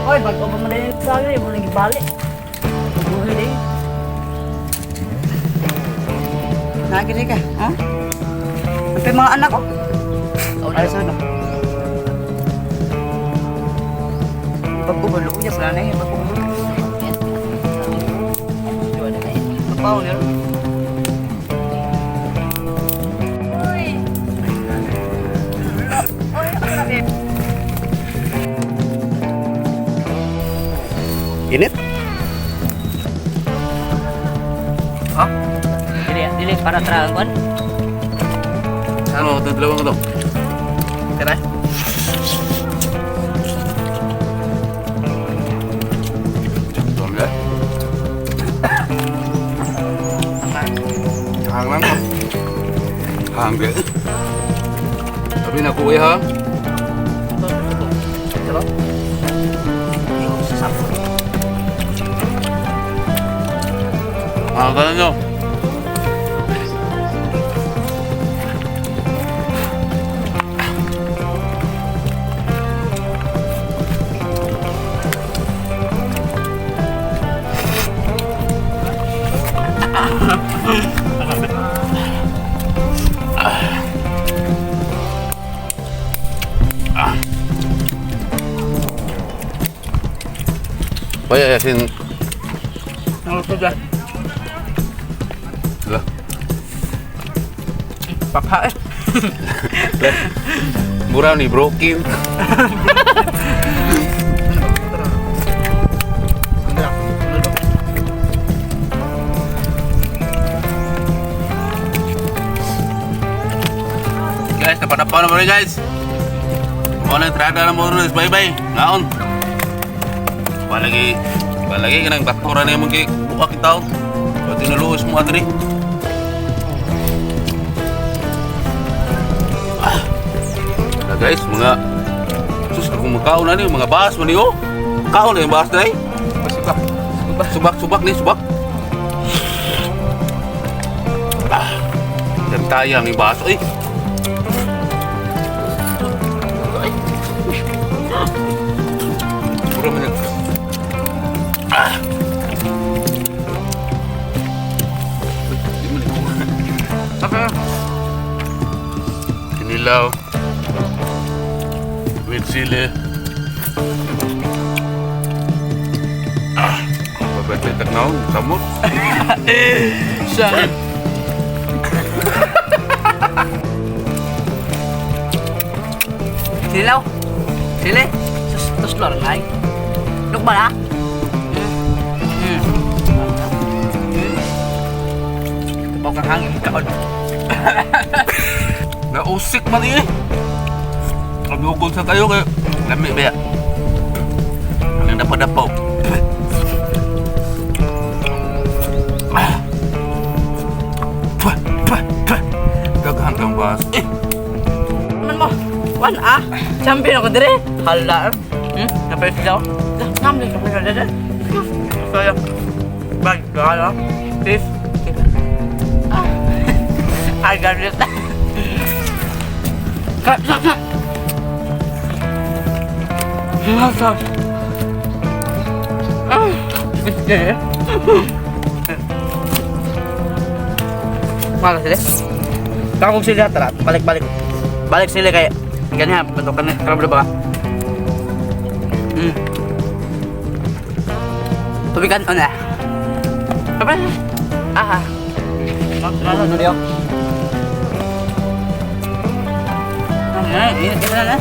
Oy, bago pa man din sa akin, mo nang gibalik. Buhay din. Nakakili ka, ha? Ito yung mga anak ko. Ay, sana. Pagkubulo, yes, nanay, pagkubulo. Papaw nila. Uy. Uy, ako na din. Init? Ha? Dili, dili para tragon. Ano, dadalawang ko to. Tara. Dami eh. Hang lang ko. Hang deh. Tapi nak kuwi ha. Diba? Ah, ganun nyo. Kaya yasin. Ang luto dyan. Lah. Papa eh. Mura ni broken. Guys, napadapa na rin guys. Mo lang trada na mo rin, bye bye. Naon. Palagi, palagi kanang baktura na imong kay buka kita. Pati naluos mo adri. Ah. Na guys, mga sus akong makaon na ni mga bahas man ni oh. Kaon na yung bahas na eh. Subak. Subak subak ni subak. Ah. Tayang ni bahas oy. Puro man yun. Ah. Uy, di man ikaw. Okay. Kinilaw. With sili. Ah. Babete tagnaw, samot. Siya. Silaw. Sili. Sus, tuslor na. Lukman ah. Tupaw kang hangin kaon. Nausik man eh. Kabugol sa kayo kay lami ba ya? Ang dapaw-dapaw. Ah. Pah, pah, pah. Daghan kang bas. Eh, Man mo. Wan ah. Champion ako dire. Hala. Napay silaw. Nam din ako dire. Saya. Bye. Gala. Peace. I got it. Cut, cut, cut. Cut, cut. Malas sila. Kakong sila tara, balik-balik. Balik sila kay ganyan, bentukan kalau ba? Tubigan on ah. Apa? Ah. Ano dia? Ano, ini na.